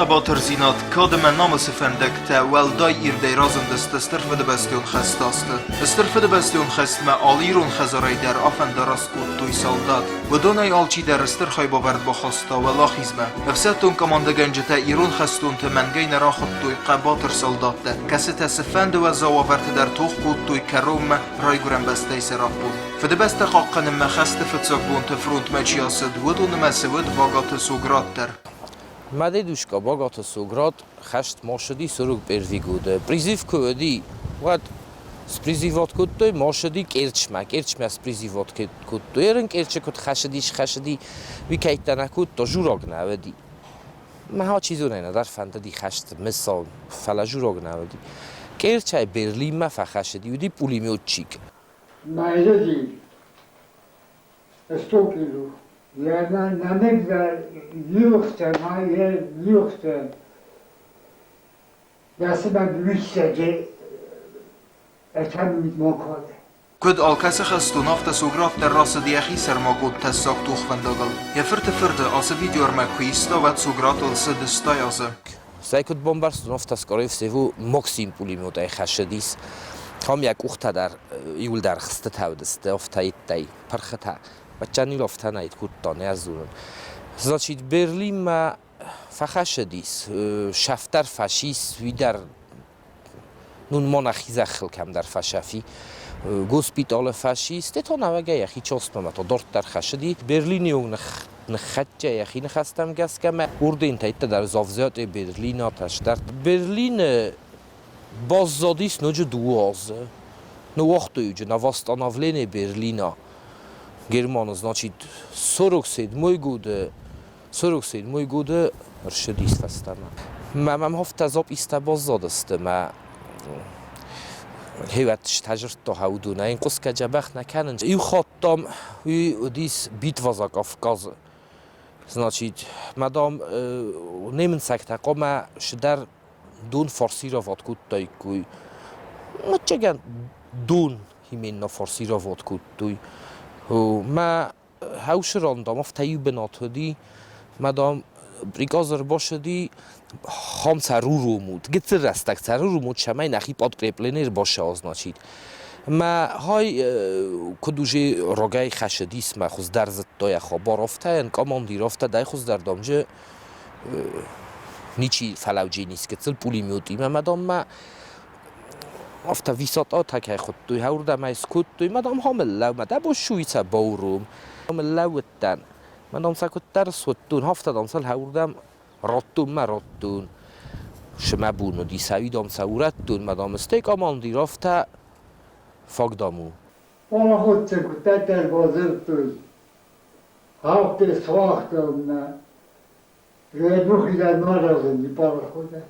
хъӕбатырдзинад, кад ӕмӕ намысы фӕндӕгтӕ уӕлдай ирдӕй разындысты Стыр Фыдыбӕстӕйон хӕсты азты. Стыр Фыдыбӕстӕйон хӕстмӕ алы ирон хӕдзарӕй дӕр афӕндараст кодтой салдат. Уыдонӕй алчидӕр стыр хайбавӕрд бахаста Уӕлахизмӕ. Ӕфсӕддон командӕгӕнджытӕ ирон хӕстонты мӕнгӕй нӕ рахуыдтой хъӕбатыр салдаттӕ, кӕцытӕ цыфӕнды уӕззау уавӕрты дӕр тох кодтой кӕронмӕ Райгуырӕн бӕстӕйы сӕраппонд. Фыдыбӕстӕ хъахъхъӕнынмӕ хӕсты фыццаг бонты фронтмӕ чи ацыд, уыдон нымӕцы уыд Багаты Сограт дӕр. Мӕ дедушка Багаты Сограт хӕст ма ссыди 41 годы. Призыв куы уыди, уӕд спризывать кодтой, ма ссыди Керчмӕ. Керчмӕ спризывать кодтой. Ерын Керчы куыд хӕсыди, схӕсыди, уый кӕйттӕ нӕ кодта, жураг нӕ уыди. Мӕ чи зоны, нӕдӕр фӕндыди хӕст мысал, фӕлӕ жураг нӕ уыди. Керчӕй Берлинмӕ фӕхӕсыди, уыди пулеметчик. Майрӕджы стокъилу нӕмыг иухтӕ ма йӕ иухтӕ ясымӕ büyükçe ethem mokol. Куыд алкӕцы хӕстон, афтӕ Сограт дӕр рацыд йӕхи сӕрмагонд тӕссаг тохвӕндагыл. Йӕ фырты фырты ацы видеоӕрмӕг куы иста, уӕд Согратыл цыд 80 азы. Стӕй куыд бамбӕрстон, афтӕ скорее всего Максим пулеметӕй хӕссыдис. Там йӕ къухтӕ дӕр иуылдӕр хстытӕ уыдысты, афтӕ йедтӕй, пырхытӕ. Баччанил афтӕ нӕ кодта, нӕ дзурын. Значит, Берлинмӕ фӕхӕссыдис, сӕфтӕр фӕсис, уый дӕр нун монахи зӕххыл кӕмдӕр фӕсӕфи. Госпиталы фӕсис, те науӕгӕй йӕхи чосмӕ то дарддӕр хӕссыди. Берлины онг ныххӕццӕ йӕхи ныхӕстӕм гӕсгӕ мӕ ордентӕ дӕр завзӕты Берлина тӕстӕрт. Берлины баззадис ноджы дыууӕ азы. Ныууагътой на восстановление Берлина. Германы, значит, 47 годы 47 годы ӕрцыдис фӕстӕмӕ. Мӕ мӕм афтӕ запистӕ баззадысты, мӕ хиуӕтты стӕзырдта уыдонӕй хъусгӕ дзӕбӕх нӕ кӕнын. Иу хатт, дам, уый уыдис битва за Кавказы. Значит, мадам немыцӕгтӕ хъуамӕ цыдӕр дон форсировать кодтаиккой. Ӕвӕццӕгӕн, дон именно форсировать кодтой. Мӕ Хӕусырон, дам, афтӕ иу бынат уыди, мӕ, дам, приказ ӕрбацыди, хам цӕруромут, гыццыл рӕстӕг цӕруромут, цӕмӕй нӕхи подкрепление ӕрбацӕуа, значит. Мӕ хай куыд уже рагӕй хӕссыдис, мӕ хуыздӕр зыдта йӕ хабар, афтӕ йын командир, афтӕ дӕ хуыздӕр, дам, же ничи фӕлӕудженис гыццыл пулеметимӕ, мӕ, дам, мӕ афтӕ висотъатӕ кӕй хуыдтой, уырдӕм ӕй скодтой, мӕ дам, мӕ дӕ босуйцӕ бауром. Лӕууыдтӕн. Мӕ дам сӕ куыддӕр суыдтон, афтӕ дам сыл уырдӕм радтон мӕ радтон. Сымӕ бон уыди, сӕ дам сӕ урӕдтон, мӕ дам, стӕй командир афтӕ фаг дам у. Пароходты куыддӕр бадзырдтой, афтӕ суагътам Рӕдухидӕн ма разынди пароходӕн.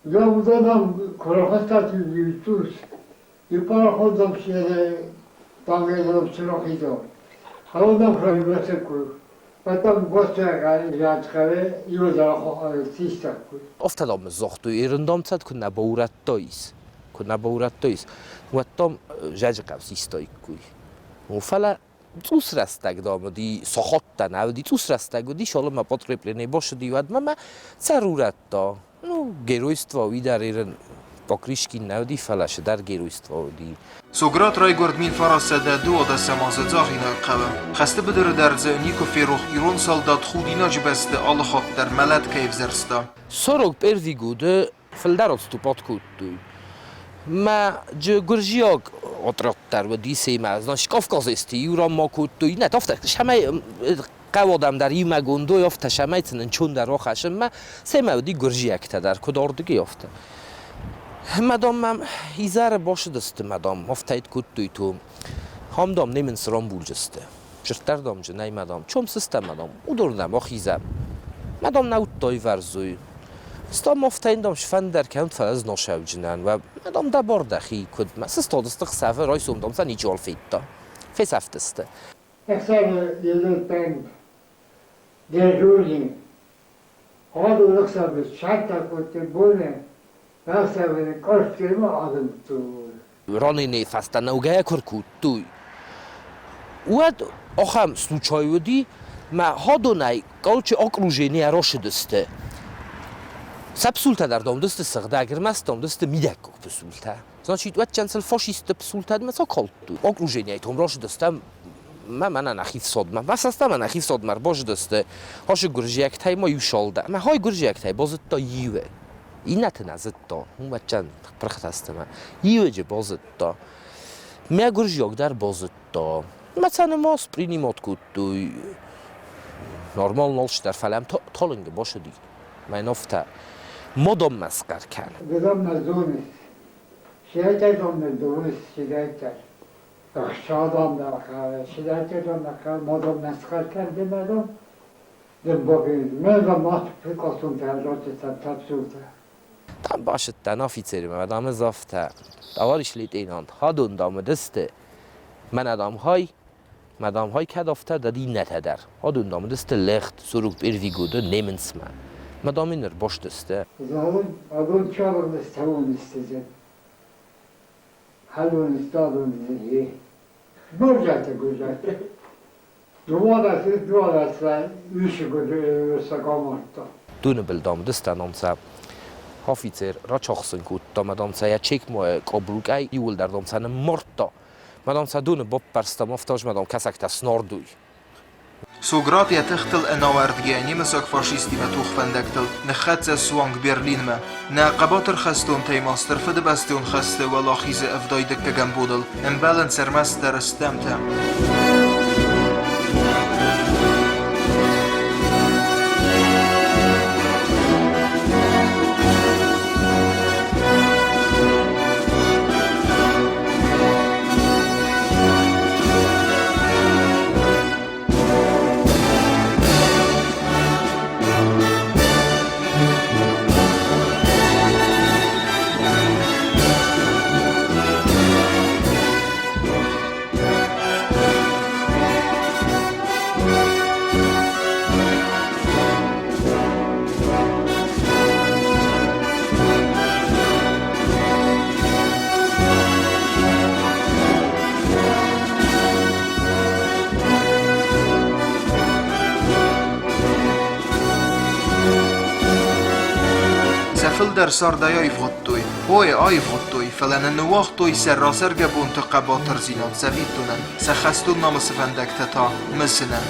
Уыдонӕн куы рахастат иу и пароходом все там цырохидо. А он нам хранился Потом гостя его Афтӕ дам загътой, ерындамцад куы нӕ баурӕдтаис, куы нӕ баурӕдтаис, уӕд дам зӕджы хъӕу систаиккой. Фӕлӕ цъус рӕстӕг, дам, уыди, сахаттӕ нӕ уыди, цъус рӕстӕг уыди, цалынмӕ подкрепление бацыди, уӕдмӕ мӕ цӕр урӕдта. Ну, геройство уый дӕр ерын Покрышкин нӕ уыди, фӕлӕ цыдӕр геройство уыди. Сограт райгуырд 1912 азы Дзагъинаг хъӕуы. Хӕсты быдыры дӕр дзы никуы ферох ирон салдат худинаджы бӕсты алы хатт дӕр мӕлӕт кӕй ӕвзӕрста. 41 годы фылдӕр отступать кодтой. Мӕ гуырдзиаг отрядтӕ уыди семӕ, значит, кавказецты иу ран ма кодтой, нет, афтӕ, цӕмӕй хъӕуы адӕм дӕр иумӕгондой, афтӕ цӕмӕй сын ӕнцондӕр рахӕссынмӕ, семӕ уыди гуырдзиӕгтӕ дӕр, куыд ардыгӕй, афтӕ. Мадам мӕм изӕры бацыдысты, мадам, афтӕ кодтой, то ам, дам, немыц рамбулдзысты. Зырддӕр, дам, нӕй, мадам. Чем сыстӕм, мадам? Уыдон ахизӕм. Мадам нӕ уыдтой вӕрзой. Стам афтӕ, дам, сфӕндӕр кӕнут, фӕлӕ ӕз носӕвджынӕн. Мадам, дӕ бар дӕхи куыд. Сыстадысты хсӕвы, райсом, дам, сӕ ничиуал федта. Фесӕфтысты. Ӕхсӕвы елертӕн дежурный. Адон ӕхсӕвы сӕртӕ кодтой боны, ӕхсӕвы къӕрццемӕ адымдтой. Ранены фӕстӕ нӕугӕйӕ куы ркодтой, уӕд ахӕм случай уыди, мӕ хӕдонӕй короче окружение рощыдысты. Сӕ псултӕ дӕр домдысты сыгъдӕг, ӕрмӕст домдысты мидӕггаг псултӕ. Значит, уӕдчӕн сыл фашистты псултӕ дмӕ цокалдтой. Окружениейы том росыдысты мӕ мӕнӕ нӕхи фсодмӕ. Басаста мӕ нӕхи фсодмӕ ӕрбазыдысты. Ашы гуырдзиӕгтӕй ма иу салдат. Мӕ хай гуырдзиӕгтӕй базыдта иуы. Иннӕты нӕ зыдта. Уӕдчӕн пырхытӕ сты мӕ. Иуӕджы базыдта. Мӕ гуырдзиаг дӕр базыдта. Мӕ цӕнымӕц принимать кодтой. Нормал нал фӕлӕ талынг басыди. Мӕ афтӕ мадонмӕ схъӕр кӕн. Дыдонмӕ зоныс, сиайтӕдонмӕ зоныс сидайтӕ. Ӕхсадонмӕ сидайтӕдонмӕ мадонмӕ схъӕр кӕн дымӕдон. Дымбогин, мӕ мат фикосунтӕ ротитӕ тапсултӕ. Там басыдтӕн офицеримӕ, дам, ӕз афтӕ. Товарищ лейтенант, хадон, дам, уыдысты. Мӕнӕ, дам, хай, мӕ, дам, хай кӕд афтӕ, дӕд иннӕтӕ дӕр. Адон, дам, уыдысты лӕгт, 41 годы немыцмӕ. Мӕ, дам, ын ӕрбастысты. Залым, адон чалыгъдыс тауынысты, хӕлонысты адон Гуырзӕтӕ, гуырзӕтӕ. Дыууадӕс, дыууадӕсӕй исы гуырдзы Доны был, дам, уыдыстӕн, дам, сӕ офицер рачахсын кодта, мӕ, дам, сӕ йӕ чекмӕ къаблукӕй иууылдӕр, дам, сӕ ныммардта. Мӕ, дам, сӕ доны баппӕрста, афтӕ мӕ, дам, кӕсӕгтӕ снардой. Сограт йӕ тыхтыл ӕнауӕрдгӕ немыцаг фашисттимӕ тохвӕндӕгтыл ныххӕццӕ суанг Берлинмӕ. Нӕ хъӕбатыр хӕстонтӕй ма Стыр Фыдыбӕстӕйон хӕсты Уӕлахизы 72-ӕм боныл ӕмбӕлынц ӕрмӕстдӕр стӕмтӕ. Сӕ фылдӕр цардӕй аивгъуыдтой. Ой, аивгъуыдтой, фӕлӕ нӕ ныууагътой сӕ рацӕргӕ бонты хъӕбатырдзинад цӕвиттонӕн, сӕ хӕстон намысы фӕндӕгтӕ та мысынӕн.